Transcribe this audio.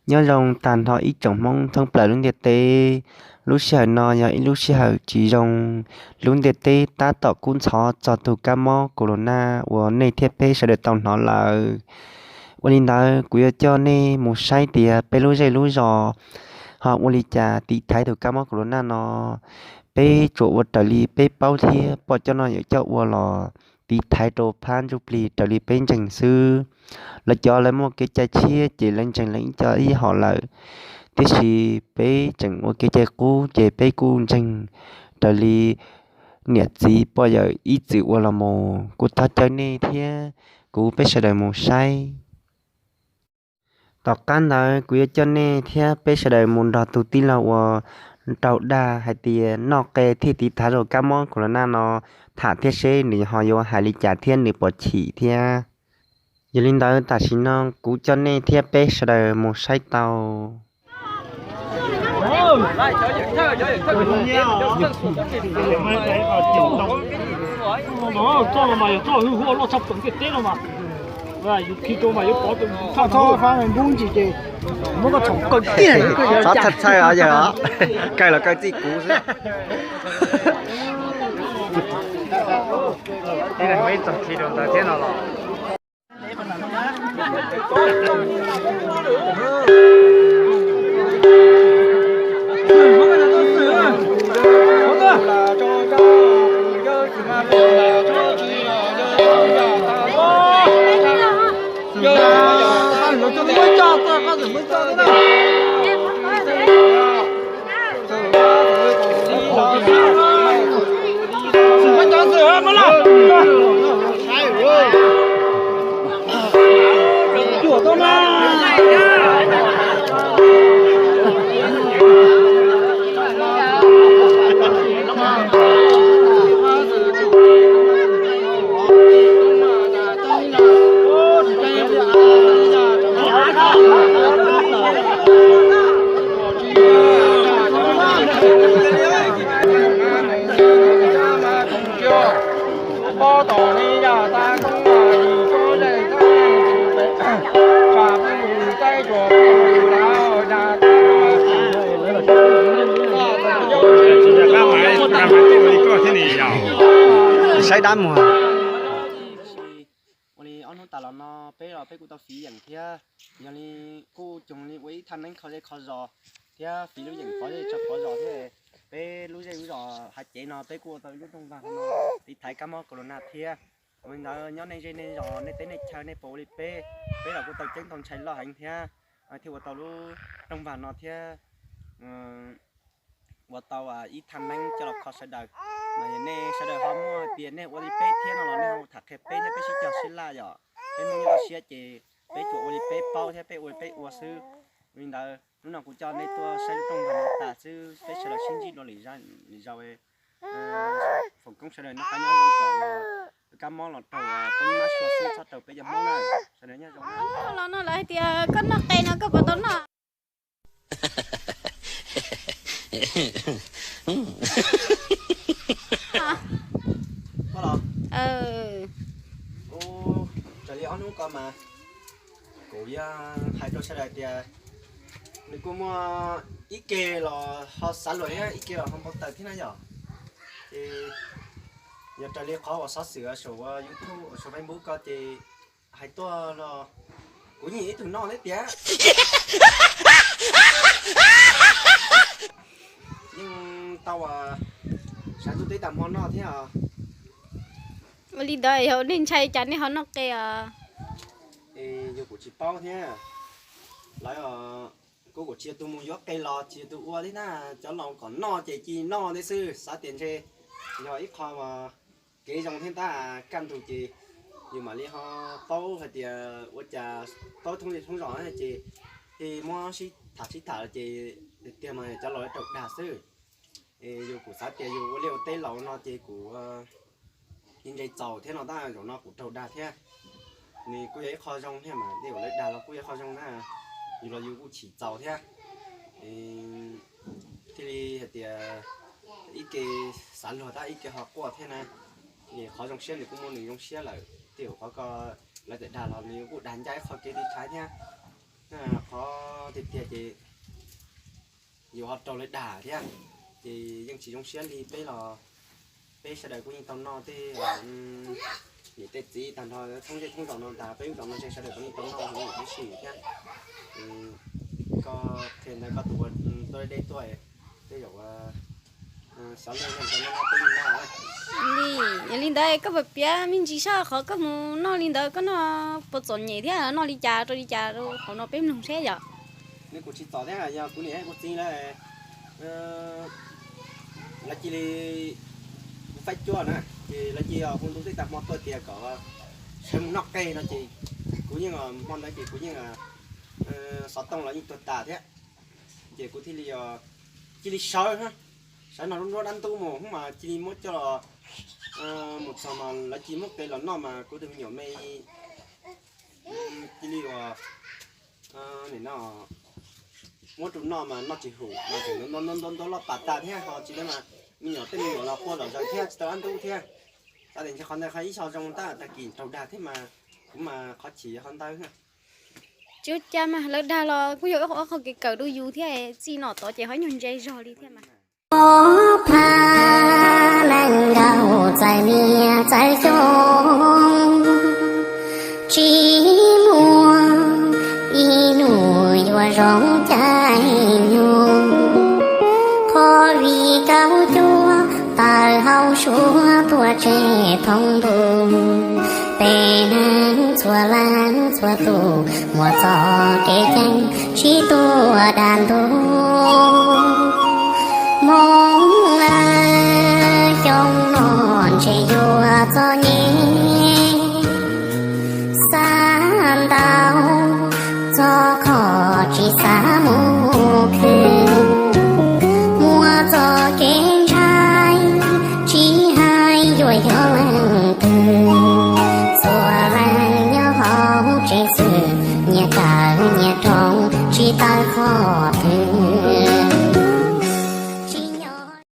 Nyob zoo tag nrho ib tsoom Hmoob thoob plaws lub ntiaj teb. Lub sij hawm no yog ib lub sij hawm tsis zoo, lub ntiaj teb tab tom kub ntxhov txog tus kab mob corona uas nej thiab peb sawv daws tau hnov lawm. Ua li ntawd kuv yuav coj nej mus saib tias peb lub zej lub zos ho ua li cas tiv thaiv tus kab mob corona no. Peb tsuas ua raws li peb paub thiab pom coj noj yawm coj ua los tiv thaiv rau phab ntsuj plig raws li peb ntseeg xwb. Lawv cov lawv muaj kev cai tshiab ces lawv ntseeg lawv ib co ib hom lawm, tiam sis peb tseem ua kev cai qub ces peb kuj ntseeg raws li niam txiv poj yawm ib txwm ua los mus. Kuv thov caw nej thiab kuv peb sawv daws mus saib. Tom qab ntawd kuv yuav coj nej thiab peb sawv daws mus nrog tus tij laug uas raug dag hais tias noj qe thiaj tiv thaiv tau kab mob corona no tham thiab seb nws ho yuav hais li cas thiab nws puas chim thiab. Yog li ntawd tam sim no kuv coj nej thiab peb sawv daws mus saib tau. Xav txhawj txhawj os yawg os, kaw los kaw txij kuv xwb. Ib leeg muaj ib txoj khi rau ntawd thiab no los. Saib dab muag. Ua li ob hnub tas los no peb los peb kuj tau fiv yeem thiab, yog li kuj cog li ua ib thaj neeb kho zej kho zos thiab fiv lub yeem pov zej tso pov zos thiab. Peb lub zej lub zos hav cev no peb kuj ua tau ib lub rooj vag no tiv thaiv kab mob corona thiab. Ua li ntawd nyob nej zej nej zos nej teb nej chaw nej puas ua li peb, peb los kuj tau ceeb tau ntshai loj heev thiab, thiaj ua tau lub rooj vag no thiab ua tau ib thaj neeb coj los kho sawv daws. Mas yog nej sawv daws ho muaj hais tias nej ua li peb thiab no los nej ho tham qhia peb thiab peb sib cog sib laj yom. Peb Hmoob nyob toj siab ces peb tsuas ua li peb paub thiab peb ua li peb ua xwb. Ua li ntawd hnub no kuv coj nej tuaj saib lub rooj vag no tas xwb, peb sawv daws sib ntsib dua lwm zaus. Foom koob sawv daws noj qab nyob zoo kom kab mob los raug peb mab sua xwb txhob raug peb cov Hmoob na. Sawv daws nyob zoo. Los no lawv hais tias koj noj qe no koj puas tau noj? Raws li ob hnub ko mas kuv yog hais rau sawv daws tias nws kuj muaj ib ke los ho xav luag thiab ib ke los ho npau taws thiab na yom. Ces yog raws li qhov uas xov xwm saum ua YouTube saum Facebook ko ces hais tuaj los kuv yeej ib tug noj thiab tiag. Yeej tau sawv ntuj teb tas hmo noj thiab os. Ua li ntawd yog nej ntshai cas nej ho noj qe os? Es yog kuv tsis paub thiab. Lawv kuv kuj tsis yog tus mus yuav qe los tsis yog tus ua thiab na, cov laus kom noj ces cia noj thiab xwb, xav tias ntshe yog ib qho kev zoo thiab tab kaj ntug ces yus mam li ho paub hais tias ua cas paub thoob zej thoob zos ces thiaj muab sib tham sib tham ces tiag tiag mas cov laus raug dag xwb. Es yus kuj xav tias yus ua liaj ua teb laus no ces kuv ntse txaus thiab no tab zaum no kuv raug dag thiab. Nws kuj yog ib qho zoo thiab mas tej zaum lawv dag los kuj yog ib qho zoo na, yus los yus kuj chim txaus thiab. Thiaj li hais tias ib ke xav luag tab ib ke ho quaj thiab na. Qhov zoo siab nws kuj muaj nws zoo siab lawm, tej zaum qhov ko lawv txawm dag los nws kuj dag ncaj ib qho kev tiv thaiv thiab. Qhov tiag tiag ces yus ho raug lawv dag thiab, ces yeej tsis zoo siab li peb los, peb sawv daws kuj yeej tau noj tej niam tej txiv tag nrho thoob zej thoob zos no tas peb lub zos no ntshe sawv daws kuj yeej tau noj huv tib si thiab. Koj qhia ntawd koj tus uas tuaj deb deb tuaj, tej zaum xyov leej twg noj peb yeej noj. Li, yog li ntawd koj puas piav me ntsis saib qhov koj mus noj li ntawd koj noj puas txom nyem thiab noj li cas rau li cas rau hauv no peb mloog seb yom. Nws kuj tsis txom thiab, yog kuv niam kuv txiv lawv, lawv cia li, kuv faib cuab na, ces lawv cia li hu ntu tej tag hmo tuaj tias kom sawv mus noj qe no ces kuv yeej, hmo ntawd ces kuv yeej, xov tooj los yeej tuag tas thiab. Ces kuv thiaj li cia li sawv, sawv nrog lub nruab dab ntub mus mas cia li muab coj los, mus txog mas lawv cia li muab qe los noj mas kuv tus me nyuam me cia li uas, nim no muab rau noj mas noj tsis hum mas tseem ntuav ntuav ntuav loj pas tas thiab ho tsis tau mas me nyuam tej me nyuam los quaj zom zaws thiab tsis tau dab ntub thiab. Xav tias ntshe qhov ntawd qhov ib qho zoo tab tag kis raug dag thiab mas kuv mas qhov chim qhov ntawd. Tsis ua cas mas lawv dag los kuj yog ob qho kev kawm rau yus thiab, txij no tod ces ho nyuag ntse zog li thiab mas. Ob phav nees nkaum txawm niam txawm xyoo, tsis muaj ib hnub yuav zoo caij nyoog. Qhov vim kauj cuab tawm hauv suab tuaj tseg thoob ntuj, peb neeg txhua leej txhua tus muaj txoj kev ceeb tsis tuaj dag ntug. Hmoob aw, xyoo no ntshe yuav txom nyem, xav ntau txog qhov tsis xav mus khwv. Muaj txoj kev ntshai tsis hais yuav yog leej twg, txhua leej nyob hauv tsev xwm, nyias kawm nyias roos tsis tawm qhov twg.